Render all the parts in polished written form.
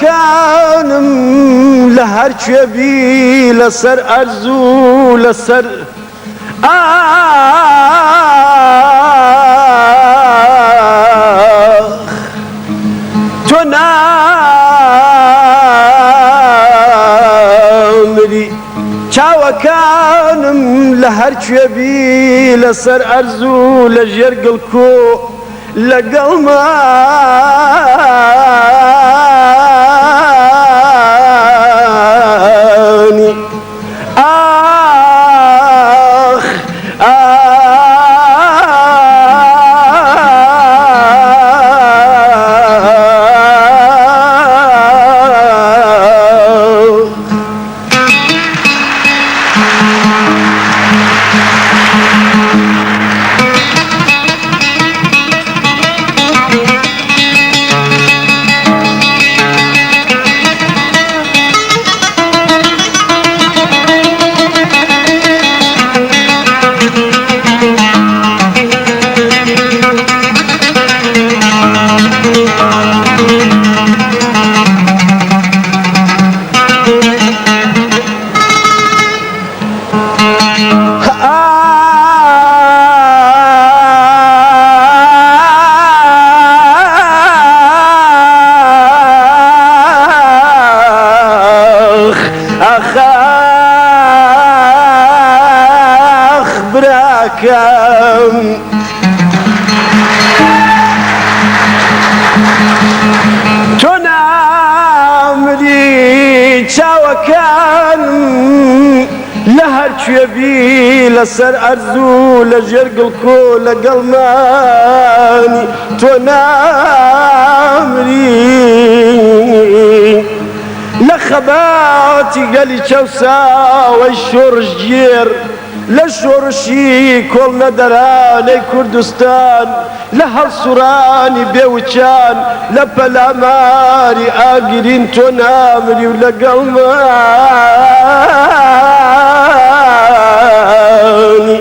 چاوەکانم لە هەر کوێ بی لەسەر ئەرز و لەسەر ئاخ تۆ نامری. چاوەکانم لە هەر کوێ بی لەسەر ئەرز و لە ژێر گڵکۆ لەگەڵمانی. ئاخ ئاخ. ئاخ ئاخ ئاخ براکەم. تۆ نامری چاوەکانم لە هەر کوێ بی لەسەر ئەرز و لە ژێر گڵکۆ لەگەڵمانی تۆ نامری لە خەباتی گەلی چەوساوەی شۆڕشگێڕ لە شۆڕشی کۆڵنەدەرانەی کوردستان، لە هەڵسوڕانی بێ وچان، لە پەلاماری ئاگرین تۆ نامری و لەگەڵمانی.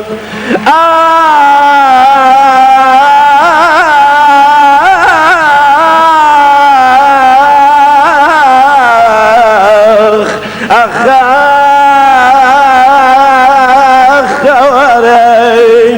ئاخ ئاخ ئاخ خەوەرەی.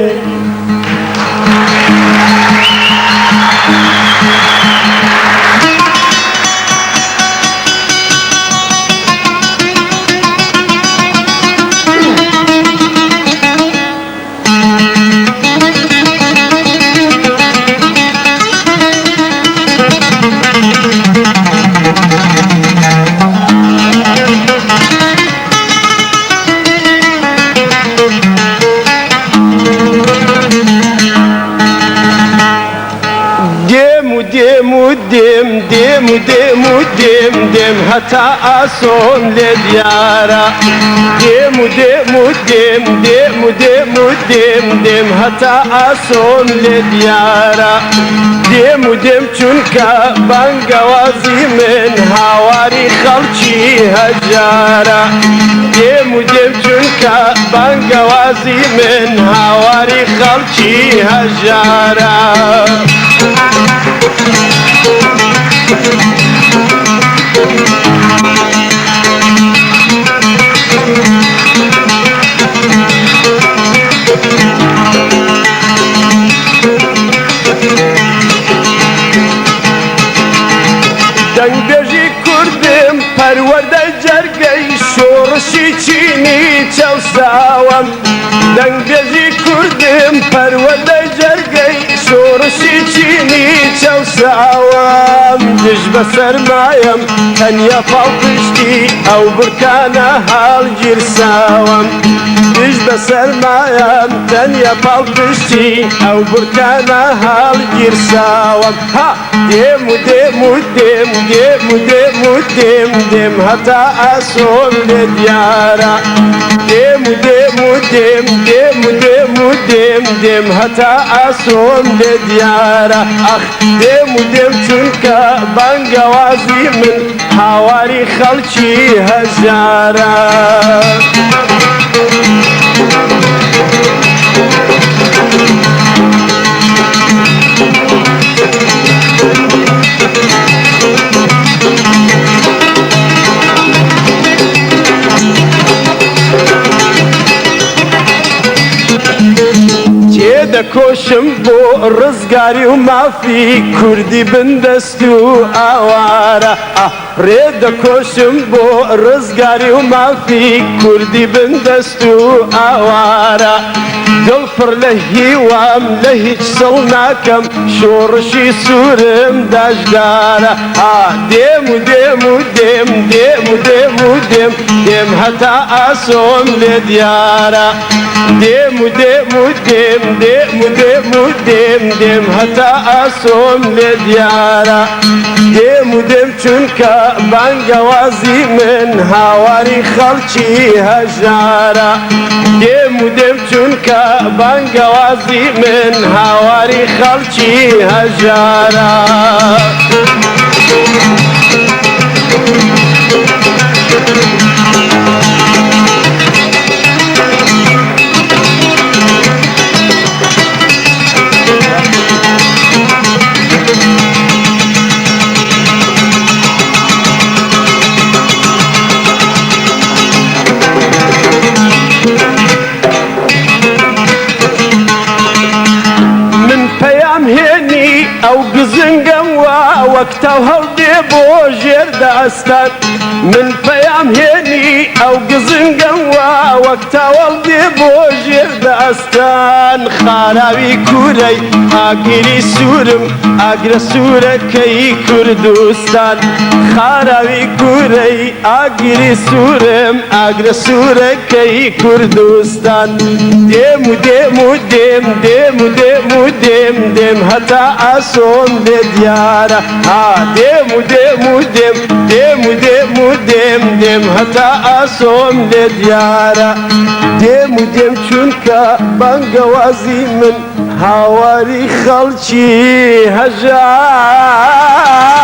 دێم و دێم و دێم دێم و دێم و دێم دێم هەتا ئاسۆم لێ دیارە دێم و دێم و دێم دێم و دێم و دێم دێم هەتا ئاسۆم لێ دیارە دێم و دێم چونکە بانگەوازی من هاواری خەڵکی هەژارە دێم و دێم چونکە بانگەوازی من هاواری خەڵکی هەژارە. دەنگبێژی کوردم پەروەردەی جەرگەی شۆڕشی چینی چەوساوەم دەنگبێژی کوردم پەروەردەی جەرگەی شۆڕشی چینی چەوساوەم دژ بە سەرمایەم تەنیا پاڵپشتی ئەو بورکانە هەڵگیرساوەم دژ بە سەرمایەم تەنیا پاڵپشتی ئەو بورکانە هەڵگیرساوەم ها دێم و دێم و دێم دێم و دێم و دێم دێم هەتا ئاسۆم لێ دیارە دێم و دێم و دێم دێم و دێم و دێم دێم هەتا ئاسۆم لێ دیارە ئەخ دێم و دێم چونکە بانگەوازی من هاواری خەڵکی هەژارە. دەکۆشم بۆ ڕزگاری و مافی کوردی بندەست و ئاوارە. ڕێ دەکۆشم بۆ ڕزگاری و مافی کوردی بندەست و ئاوارە. دڵ پڕ لە هیوام لە هیچ سڵ ناکەم شۆڕشی سوورم داژدارە. دێم و دێم و دێم دێم و دێم و دێم دێم هەتا ئاسۆم لێ دیارە. دێم و دێم و دێم دێم و دێم و دێم دێم هەتا ئاسۆم لێ دیارە. دێم و دێم چونکە بانگەوازی من هاواری خەڵکی هەژارە. دێم و دێم چونکە بانگەوازی من هاواری خەڵکی هەژارە. من پەیام هێنی ئەو گزنگەم وا وەک تاو هەڵدێ بۆ ژێر داستان. من پەیام هێنی ئەو گزنگەم وا وەک تاو هەڵدێ بۆ ژێر داستان. خاراوی کوورەی ئاگری سوورم ئاگرە سوورەکەی کوردستان. خاراوی کوورەی ئاگری سوورم ئاگرە سوورەکەی کوردستان. دێم و دێم و دێم دێم و دێم و دێم دێم هەتا ئاسۆم لێ دیارە. دێم و دێم و دێم دێم و دێم و دێم دێم هەتا ئاسۆم لێ دیارە. دێم و دێم چونکە بانگەوازی من هاواری خەڵکی هەژارە.